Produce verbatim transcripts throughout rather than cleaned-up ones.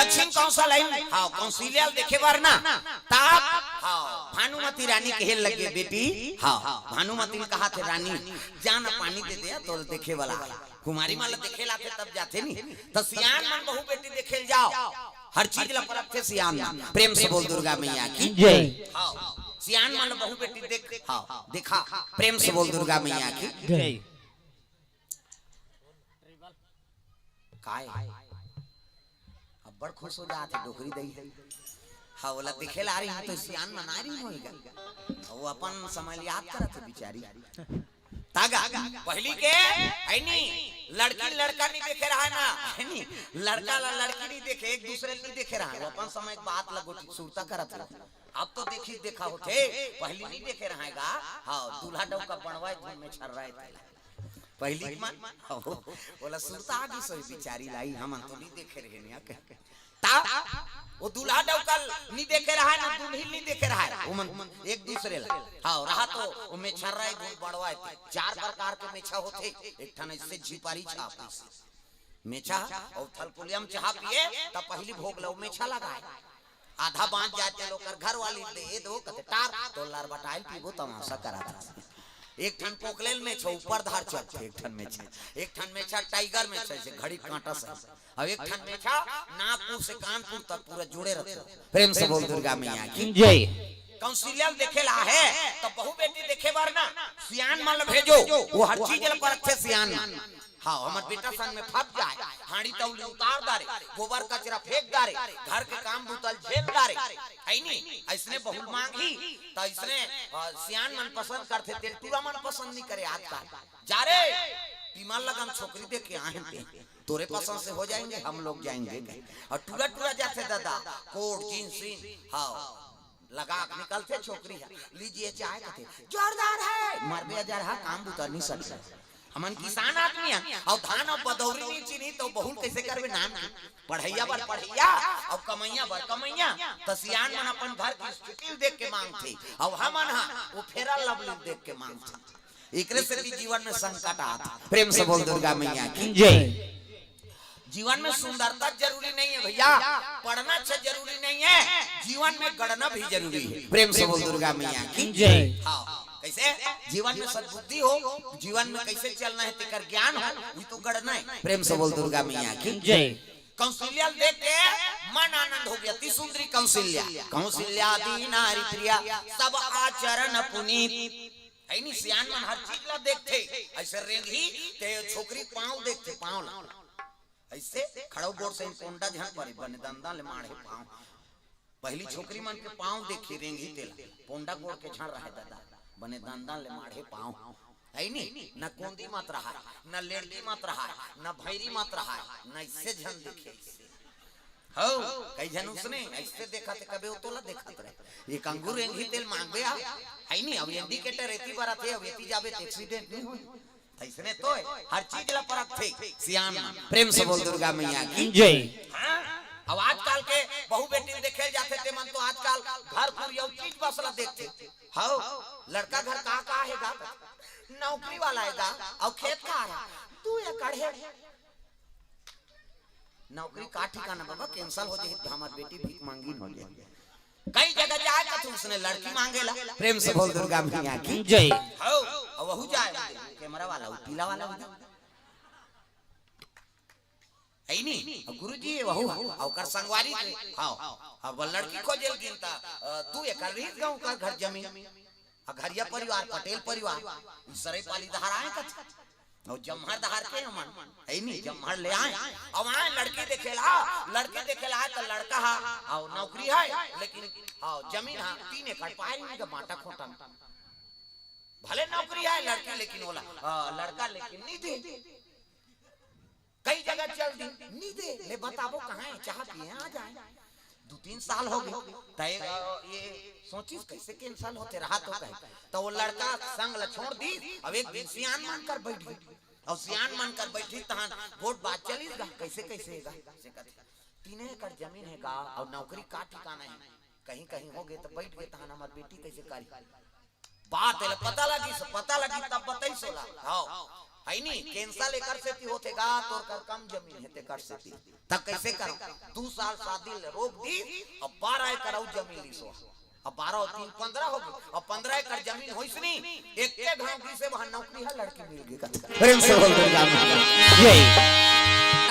दक्षिण कौशल है, हाँ, कौशल्या ल देखे बर ना, तब, हाँ, भानुमती रानी कहे लगे, "बेटी, हाँ, भानुमती ल कहा थे रानी, जा ना पानी दे दे, तो देखे वाला कुमारी मन ल देखे लाथे तब जाथे नी।" तो सियान मन बहू बेटी देखे ल जाओ, हर चीज ला परखथे सियान मन। प्रेम से बोल दुर्गा मैया की जय। हाँ, सियान मन बहू बेटी देख, हाँ, देखा, प्रेम से बोल दुर्गा मैया की जय। काय? अब्बड़ खुश हो जात हे डोकरी दई। हाँ, ओला देखे ला रही हूँ तो सियान मना रही होई गा। वो अपन समय याद करत हे बिचारी। तागा, पहली के, है नी, लड़की लड़का नहीं देखे रहा है ना, है नी, लड़का ला लड़की नहीं देखे, एक दूसरे नहीं देखे रहा है। वो अपन समय एक बात लगो सुरता करत हे। अब तो देखी देखा होथे, पहली नहीं देखे रहा है गा। हाँ, दूल्हा डौका बनवाए धूम में छर रहा है। पहली के मन, ओला सुरता आ गिस होही बिचारी लाई, हमन तो नहीं देखे रहे निया कह। ता, वो दूल्हा डौका ल नहीं देखे रहा है, ना दुल्हिन नहीं देखे रहा है। वो मन एक दूसरे ला। हाँ, रहा तो वो मेछा रहे, गुण बढ़वाए थे। चार प्रकार के मेछा होथे, एक ठन ऐसे झिपारी छाप ऐसे। मेछा, और थलकुलिया म चाह पिए, तब पहली भोग ला वो मेछा लगाए। आधा बांच जाते लोग कर घर वाली दे दो, कहते टार, तो लर बटाइल पीबो तमाशा करा था। एक ठन पोकलेल मेछा ऊपर धार चढ़थे, एक ठन मेछा, एक ठन मेछा टाइगर मेछा से घड़ी कांटा से, अब एक ठन मेछा नागपुर से कानपुर तक पूरा जुड़े रहथे। प्रेम से बोल दुर्गा मैया की जय। कौशल्या ल देखे ला है, तो बहू बेटी देखे बर ना, सियान मन ल भेजो, वो हर चीज ल परखथे सियान मन। हाँ, हमर बेटा संग में फंस जाए, हांडी तौली उतार डारे, गोबर कचरा फेंक डारे, घर के काम बुतल झेल डारे, है नी? ऐसने बहू मांगही, तो ऐसने, अ, सियान मन पसंद करथे, तेल टूरा मन पसंद नहीं करे आजकल। जा रे, विमल लगन छोकरी देख के आए हैं ते, तोरे पसंद से हो जाएंगे, हम लोग जाएंगे कहे। और टूरा टूरा जाथे दादा, कोट, जींस, सीन, हाँ, लगा के निकलथे छोकरी है, लीजिए चाय कहथे, जोरदार है, मरबे अजर हा, काम बुता नहीं सकता। हमन किसान आदमी हन, अउ धान अउ बदौरी नहीं चिन्ही तो बहुल कैसे करबे नान के? पढ़ैया बर पढ़ैया, अउ कमैया बर कमैया। त सियान मन अपन घर की स्थिति ल देख के मांगथे, अउ हमन हा वो फेरा लवली ल देख के मांगथन। एकरे सेती जीवन में संकट आत। प्रेम से बोल दुर्गा मैया की जय। जीवन में सुंदरता जरूरी नहीं है भैया, पढ़ना अच्छा जरूरी नहीं है, जीवन में गढ़ना भी जरूरी है। प्रेम से बोल दुर्गा मैया की जय। हाँ, कैसे? जीवन में सद्बुद्धि हो, जीवन में कैसे चलना है तेकर ज्ञान हो, ये तो गढ़ना है। प्रेम से बोल दुर्गा मैया की जय। कौशल्या ल देख के मन आनंद हो गया, अति सुंदरी कौशल्या, कौशल्या दी नारी प्रिया, सब आचरण पुनीत। है नी, सियान मन हर चीज ला देखथे, ऐसे रेंगही ते छोकरी पाँव देखथे, पाँव ला। ऐसे खड़ो गोड़ से कोंडा झन परे, बने दंदा ले माढ़े पाँव। पहली छोकरी मन के पाँव देखी रेंगही तेला, कोंडा गोड़ के झन रहे दादा, बने दंदा ले माढ़े पाँव। है नी, न कोंदी मत रहा, न लेड़की मत रहा, न भैरी मत रहा, न इससे झन देखे इससे। हो, कई झन उसने ऐसे देखा थे, कबे वो तोला देखत रहे। एक अंगूर रेंगही तेल मांगबे आ, है नी, अब इंडिकेटर एती बरत हे, अब एती जाबे त एक्सीडेंट नहीं होई। ऐसने तो है, हर चीज ला परखथे सियान मन। प्रेम से बोल दुर्गा मैया की जय। हाँ, अब आजकल के बहू बेटी देखे जाथे ते मन तो आजकल घर कुरिया चीज बस ला देखथे। हो, लड़का घर का का हे गा? नौकरी वाला हे गा, अउ खेत खार हे, दू एकड़ हे। नौकरी का ठिकाना बाबा, cancel हो जाही त हमर बेटी भीख मांगिन हो जाही। कई जगह जाए कथे उसने लड़की मांगेला। प्रेम से बोल दुर्गा मैया की जय। हो, अब वहू जाए, कैमरा वाला, वो पीला वाला उधर। है नी? अब गुरुजी, वहू, अब ओकर संगवारी थे। हाँ, अब वो लड़की खोजे ल गिन त, अ, दू एकड़ रहिस गा ओकर घर जमीन। आ घरिया परिवार, पटेल परिवार, ई सरईपाली डहर आए कथे। अउ जम्हर डहर के हमन, है नी, जम्हर ले आए। अब आए लड़की देखे ला, लड़की देखे ला आए त लड़का हा, अउ नौकरी है, लेकिन, हाँ, जमीन हा, तीन एकड़ पाए रहिन गा बांटा खूंटा में। भले नौकरी है लड़की, लेकिन ओला, हाँ, लड़का लेकिन नहीं दे। कई जगह चल दी, नहीं दे, ले बताबो कहाँ है, चाह पिए आ जाए। दू तीन साल हो गए, त ये, ये सोचिस कैसे cancel होथे, रहा तो कहे। त वो लड़का संग ला छोड़ दी, अब एक दिन सियान मान कर बैठ गई। अउ सियान मान कर बैठी तहन गोठ बात चलिस गा, कैसे कैसे हे गा, से कथे, "तीन एकड़ जमीन हे गा, अउ नौकरी का ठिकाना है, कहीं कहीं हो गए त बैठ गए तहन हमर बेटी कैसे करी?" बात एला पता लगिस, पता लगी तब बताइस ओला। हाँ। है नी, cancel एकर सेती होथे गा, तोर कर कम जमीन हे तेकर सेती। तब कैसे करो? दू साल शादी ले रोक दी, अब बारह एकड़ अउ जमीन लीस। अब बारह तीन पन्द्रह हो गे, अब पन्द्रह एकड़ जमीन होइस नी, एक के घाव की से वहां नौकरी है, लड़की मिल गे कथे। प्रेम से बोल दुर्गा मैया की जय।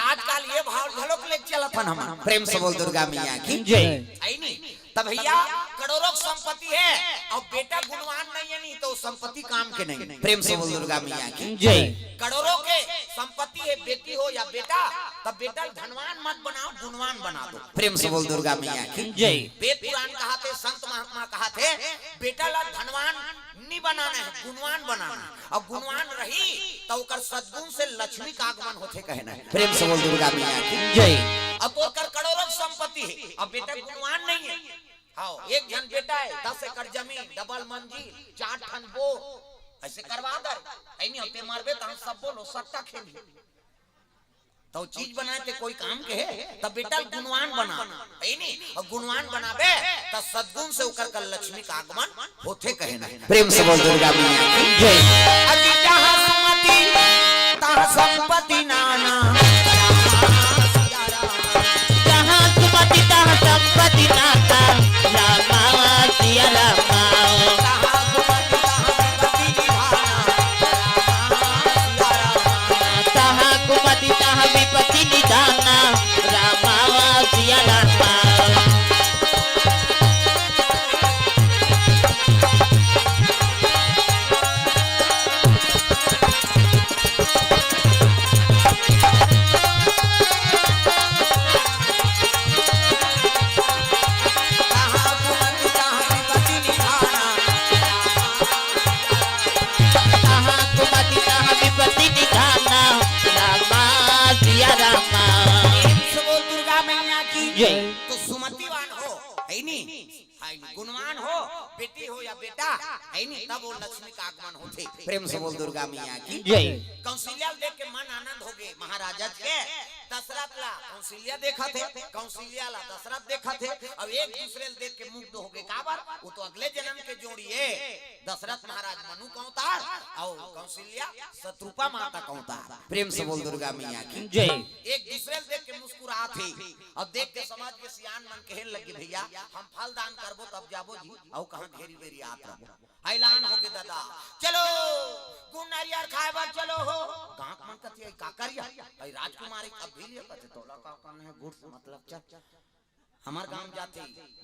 आजकल ये भाव घलोक ले चलत हन हम। प्रेम से बोल दुर्गा मैया की जय। है नी? तब भैया, करोड़ों संपत्ति है, अब बेटा गुणवान नहीं है, नहीं तो संपत्ति काम के नहीं। प्रेम से बोल दुर्गा मैया की जय। करोड़ों के संपत्ति है, बेटी हो या बेटा, तब बेटा धनवान मत बनाओ, गुणवान बना दो। प्रेम से बोल दुर्गा मैया की जय। वेद पुराण कहाथे, संत महात्मा कहाथे, बेटा ला धनवान नी बनाना है, गुणवान बनाना है। अब गुणवान रही तो ओकर सद्गुण से लक्ष्मी का आगमन होथे कहना है। प्रेम से बोल दुर्गा मैया की जय। अब ओकर करोड़ों संपत्ति है, अब बेटा गुणवान नहीं है। हाँ, एक झन बेटा है, दस एकड़ जमीन, डबल मंजिल, चार ठन बोर, ऐसे करवा दे। ऐ नहीं होते मरबे तो हम सब बोलो सट्टा खेली। तो चीज बनाए ते कोई काम के है, तब बेटा गुणवान बना, है नी? और गुणवान बनाबे, त सद्गुण से ओकर कर लक्ष्मी का आगमन होथे कहे ना। प्रेम से बोल दुर्गा मैया की जय। अति जहाँ सुमति तहाँ संपत्ति नाना। जहाँ सुमति तहाँ संपत्ति नाना। रामा सिया रामा। तहाँ कुमति तहाँ विपति निदाना, रामा सिया रामा। तहाँ कुमति तहाँ विपति निदाना। तहाँ कुमति तहाँ विपति निदाना, रामा सिया रामा। प्रेम से बोल दुर्गा मैया की जय। तो सुमतिवान हो, है नी? है नी? गुणवान हो, बेटी हो या बेटा, है नी? तब वो लक्ष्मी का आगमन होथे। प्रेम से बोल दुर्गा मैया की जय। कौशल्या ल देख के मन आनंद हो गे महाराजा के। दशरथ ला कौशल्या देखत हे, कौशल्या ला दशरथ देखत हे, अब एक दूसरे ल देख के मुग्ध हो गे। काबर? वो तो अगले जन्म के जोड़ी है। दशरथ महाराज मनु का अवतार और कौशल्या शतरूपा माता का अवतार। प्रेम से बोल दुर्गा मैया की जय। एक दूसरे ल देख के मुस्कुरात हे। अब देख के समाज के सियान मन कहे लगे, "भैया, हम फल दान करबो तब जाबो जी, अउ कहाँ घेरी बेरी आत रहो।" ऐलान हो गे दादा, "चलो गुड़ नारियर खाए बर चलो हो।" गाँव मन कथे, "का करिया?" "अई राजकुमारी अब भी लिया," कथे, "तोला का करना है गुड़ से मतलब, चल।" हमर गांव जाथे,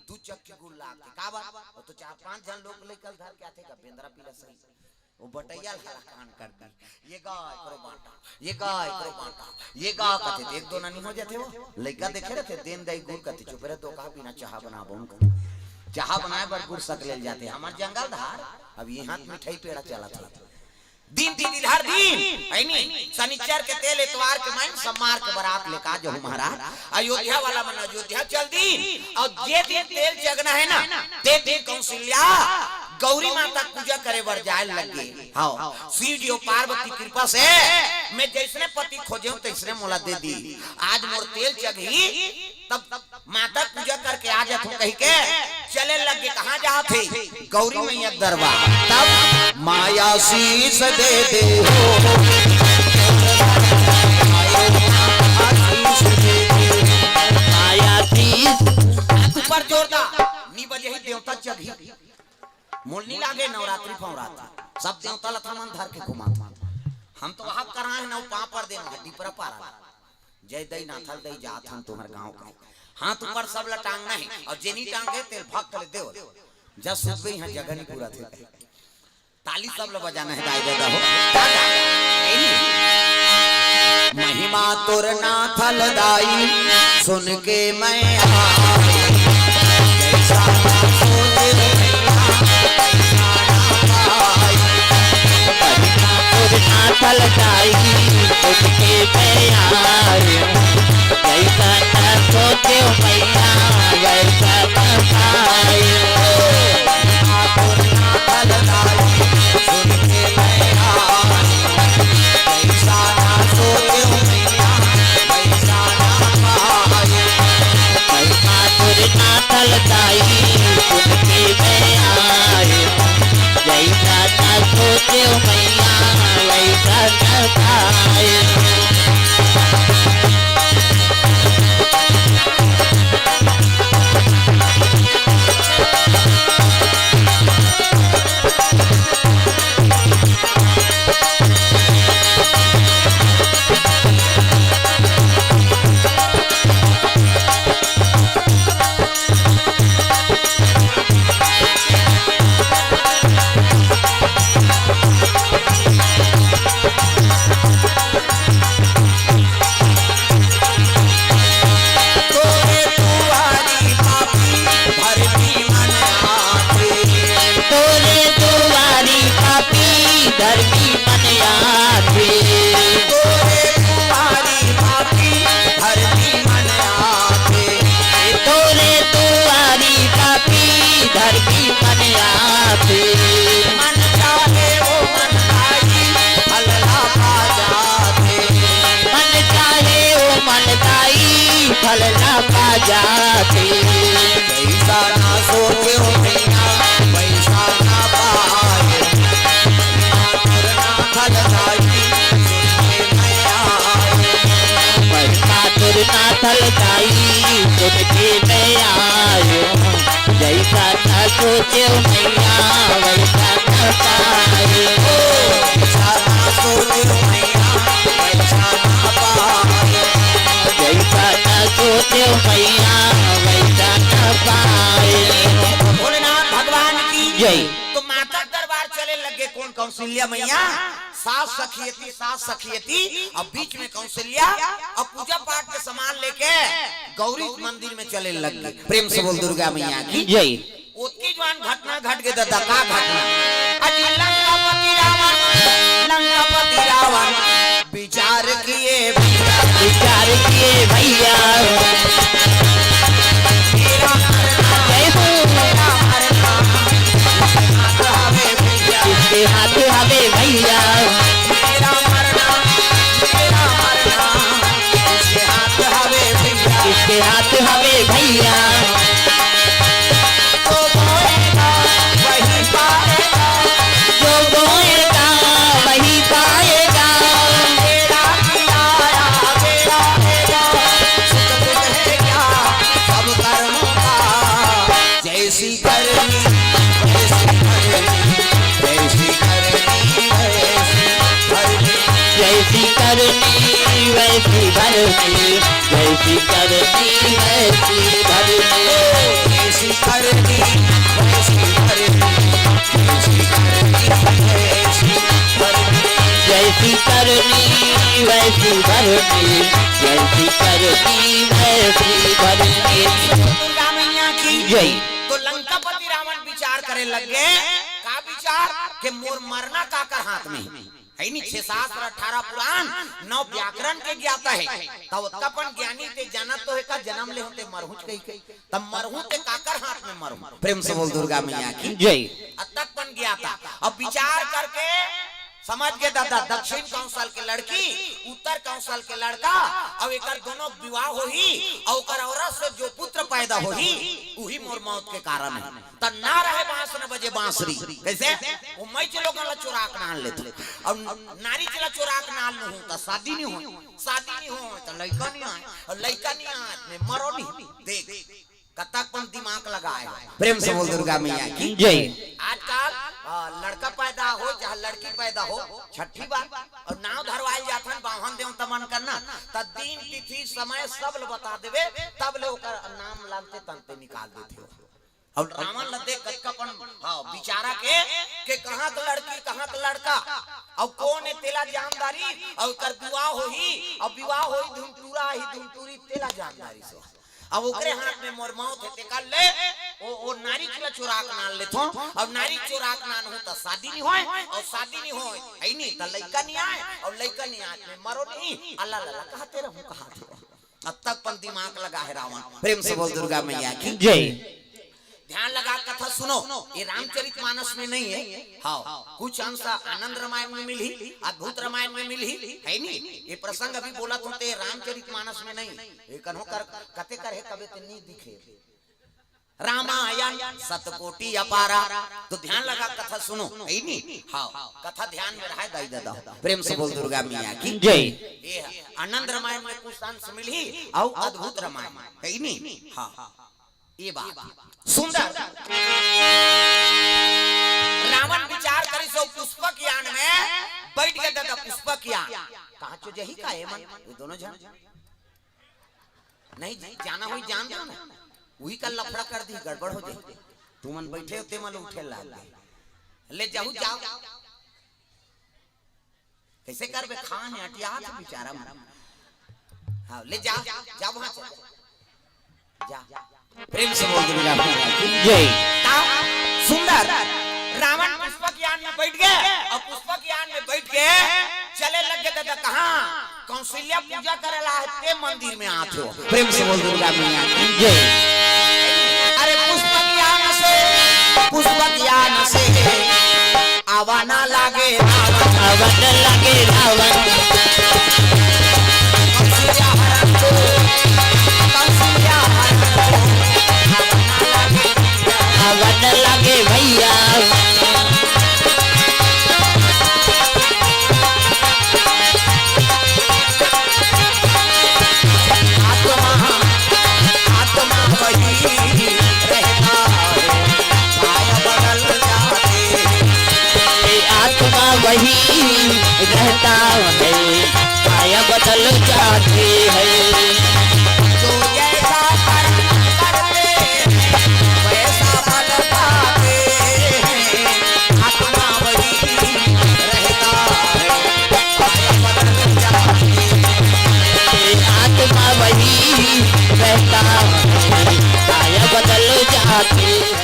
दू चक्की गुड़ लाके। काबर? वो तो चार पांच झन लोग लइका धर के आथे का, बेंदरा पीला सही। वो बटैया ला कान कर दी। ये गा एकरो बांटा, ये गा एकरो बांटा, ये गा कथे, एक दो ननी हो जाथे वो। लइका देखे रहथे, देन दाई गुड़ कथे, चुप रह, तो कहा बिना चाहा बनाबो उनका। चाहा बनाए बर गुड़ सक लेल जाथे। हमर जंगल धार, अब यहाँ मिठाई पेड़ा चलत हे। दिन तिथि धर दिन, है नी? शनिचर के तेल, एतवार के माइन, सोमवार के बरात लेका जहू महाराज। अयोध्या वाला मन अयोध्या चल दिन, और जे दिन तेल चघना है ना, ते दिन कौशल्या गौरी माता पूजा करे बर जाए लगे। हाँ, शिव जी और पार्वती कृपा से मैं जैसने पति खोजे हूँ, तैसने मोला दे दी। आज मोर तेल चघी, तब माता पूजा करके आ जाथों कहिके चले लगे। कहाँ जात हे? गौरी मैया के दरबार। तब माया शीश दे दे हो, आशीष दे दे। माया शीश। हाथ ऊपर जोर दा, नी बजे ही देवता चघी। मोल नी लागे नवरात्रि फवरात्रि। सब देवता लथा मन धर के घुमा। हम तो वहाँ करा है ना, पाँव पर देना है, डिपरा पारा। जय दई नाथल दई जात हन तुम्हर गांव के। हाथ ऊपर सब ला टांगना है, और जेनी टांगे तेल भक्त ले देव। जा सुत गई यहाँ जगह नहीं पूरा थे। ताली सब ला बजाना है दाई दादा हो। दादा, ए नी। महिमा तोर नाथल दाई सुन के मैं आए। जैसा ना सोचे फलदाई उठ के मैं आयो। जैसा न सोचे मैया वैसा न पायो। फलदाई सुन के मैं आयो। जैसा ना सोचे मैया वैसा ना पायो। फलदाई उठ के मैं आयो। जैसा न सोचे मैया वैसा न धरती मन आथे। तोरे दुआरी पापी धरती मन आथे। तोरे दुआरी पापी धरती मन आथे। मन चाहे ओ मन पाई, फल ला पा जाथे। मन चाहे ओ मन पाई, फल ला पा जाथे। जैसा ना सोचे हो मैया, वैसा ना पाए। ना फल लाई, सुन के मैं आए। महिमा तोर ना फल लाई, सुन के मैं आयो। जैसा ना सोचे हो मैया, वैसा ना पाए। ओ, जैसा ना सोचे हो मैया, वैसा ना पाए। जैसा ना सोचे हो मैया, वैसा ना पाए। भोलेनाथ भगवान की जय। तो माता दरबार चले लगे कौन? कौशल्या मैया। सास सखियती, सास सखियती, अब बीच में कौशल्या, अब पूजा पाठ के सामान लेके गौरी मंदिर में चले लग गए। प्रेम से बोल दुर्गा मैया की जय। ओतकी जवान घटना घट के दादा, का घटना? अजी लंकापति रावण, लंकापति रावण विचार किए भैया। विचार किए भैया। मेरा मरना, जय हो। मेरा मरना, हाथ हवे भैया। किसके हाथ हवे भैया? मेरा मरना, मेरा मरना, किसके हाथ हवे भैया? किसके हाथ हवे भैया? जो बोएगा, वही पाएगा। जो बोएगा, वही पाएगा। मेरा किया, मेरा, मेरा, सुख दुख है क्या, सब कर्मों का। जैसी करनी, वैसी भरनी, जैसी करनी, वैसी भरनी। जैसी करनी, वैसी भरनी, जैसी करनी, वैसी भरनी। ओ, जैसी करनी, वैसी भरनी, जैसी करनी, वैसी भरनी। जैसी करनी, वैसी भरनी, जैसी करनी, वैसी भरनी। दुर्गा मैया की जय। तो लंकापति रावण विचार करे लग गए। का विचार? के मोर मरना काकर हाथ में है। है नी, छह शास्त्र, अठारह पुराण, नौ व्याकरण के ज्ञाता है। तब ओतका अपन ज्ञानी ते जानत तो है का, जन्म ले होते मरहूच कही के। तब मरहूं ते काकर हाथ में मरहूं? प्रेम से बोल दुर्गा मैया की जय। अतक अपन ज्ञाता। अब विचार करके समझ गए दादा, दक्षिण कौशल के लड़की, उत्तर कौशल के लड़का, अब एकर दोनों विवाह होही, और ओकर औरत से जो पुत्र पैदा होही, उही मोर मौत के कारण है। त ना रहे बांस न बजे बांसुरी। कैसे? वो मैच लोगन ला चुरा के नान लेथे। और नारी चला चुरा के नान लूं त शादी नहीं हो, शादी नहीं हो त लइका नहीं आए, और लइका नहीं आए त मैं मरो नहीं। देख, कतक अपन दिमाग लगाए। प्रेम से बोल दुर्गा मैया की जय। आजकल, आ, लड़का पैदा हो चाहे लड़की पैदा हो, छठी बार और नाव धरवाए जाथन, बावन देवता मन करना, त दिन तिथि समय सब ल बता देवे, तब ले ओकर नाम लागते तंते निकाल देथे। अब रावण ल देख कतका अपन, हाँ, बिचारा के, के कहाँ के लड़की, कहाँ के लड़का, अब कौन है तेला जानदारी, अब कर विवाह होही, अब विवाह होही धुनटूरा ही धुनटूरी तेला जानदारी सो। अब ओकरे हाथ में मोर मौत है, तेकर ले, ओ, ओ नारी चला चुराक नान लेथो, अब नारी चुराक नान हो त शादी नहीं होए, और शादी नहीं होए, है नहीं, त लइका नहीं आए, और लइका नहीं आए, मैं मरो नहीं, अल्लाह लल्ला कहते रहूं, कहा थे। अब तक अपन दिमाग लगा है रावण। प्रेम से बोल दुर्गा मैया की जय। ध्यान लगा कथा सुनो, ये रामचरित मानस में नहीं है। हाँ, कुछ अंश आनंद रामायण में मिलही, अद्भुत रामायण में मिलही, है नी? ये प्रसंग अभी बोलत हों ते रामचरित मानस में नहीं। ये कन्हो कर, कते कर है कबे ते नहीं दिखे। रामायण सतकोटि अपारा। तो ध्यान लगा कथा सुनो, है नी? हाँ, कथा ध्यान में रहे दाई दादा। प्रेम से बोल दुर्गा मैया की जय। ये है, आनंद रामायण में कुछ अंश मिलही, और अद्भुत रामायण, है नी? हाँ, ये बात सुंदर। रावण विचार करिस ओ पुष्पक यान में बैठ के दादा, पुष्पक यान। कहाँ चो जही का ए मन? ये दोनों जन नहीं जी, जाना होई जान दो ना, उही का लफड़ा कर दी, गड़बड़ हो जाए। तुमन बैठे हो ते मन उठे लाग गए। ले जाहू, जाओ। कैसे करबे? खान है, अटियात है बेचारा मन। हाँ, ले जा, जा वहां चल जा। प्रेम से बोल दुर्गा मैया की जय। ता सुंदर रावण पुष्पक यान में बैठ गए और पुष्पक यान चले लग गे दादा। कहाँ? कौशल्या पूजा करे ला हे, ते मंदिर में आत हो। प्रेम से बोल दुर्गा मैया की जय। अरे पुष्प ज्ञान से, पुष्प ज्ञान से आवा ना लागे रावण। आवा ना लागे रावण। कौशल्या हरण को, कौशल्या हरण को आवा ना लागे, आवा ना लागे भैया। आत्मा, आत्मा वही रहता है, काया बदल जाते हैं। ये आत्मा वही रहता है, काया बदल जाते हैं। जो जैसा कर्म करते हैं, वैसा फल पाते हैं। आत्मा वही रहता है, काया बदल जाती है। आत्मा वही रहता है, काया बदल जाती है।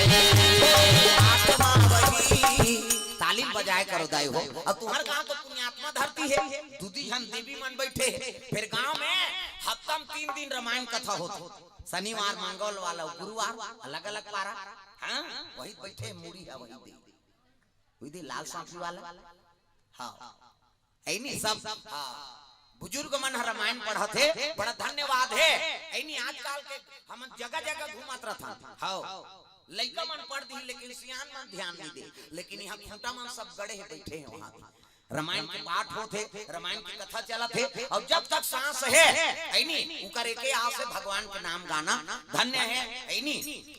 आत्मा वही। ताली बजाए करो दाई हो। अब तुम्हारे गांव तो पुण्यात्मा धरती है, दूधी झन देवी मन बैठे हैं, फिर गांव में हफ्ता में तीन दिन रामायण कथा होत, शनिवार, मंगलवार, गुरुवार, अलग अलग पारा। हाँ, वही बैठे, मुड़ी है वही दे। वही दे लाल साफी वाला। हाँ, ऐनी सब, हाँ, बुजुर्ग मन ह रामायण पढ़त हे, बड़ा धन्यवाद हे। ऐनी आजकल के हमन जगह जगह घूमत रहथन। हाँ, लइका मन पढ़ दी, लेकिन सियान मन ध्यान नहीं दे। लेकिन यहाँ खूंटा मन सब गड़े हे, बैठे हे वहाँ। रामायण के पाठ होत हे, रामायण की कथा चलत हे, और जब तक सांस हे, ऐनी उकर एके आस हे भगवान के नाम गाना। धन्य हे ऐनी।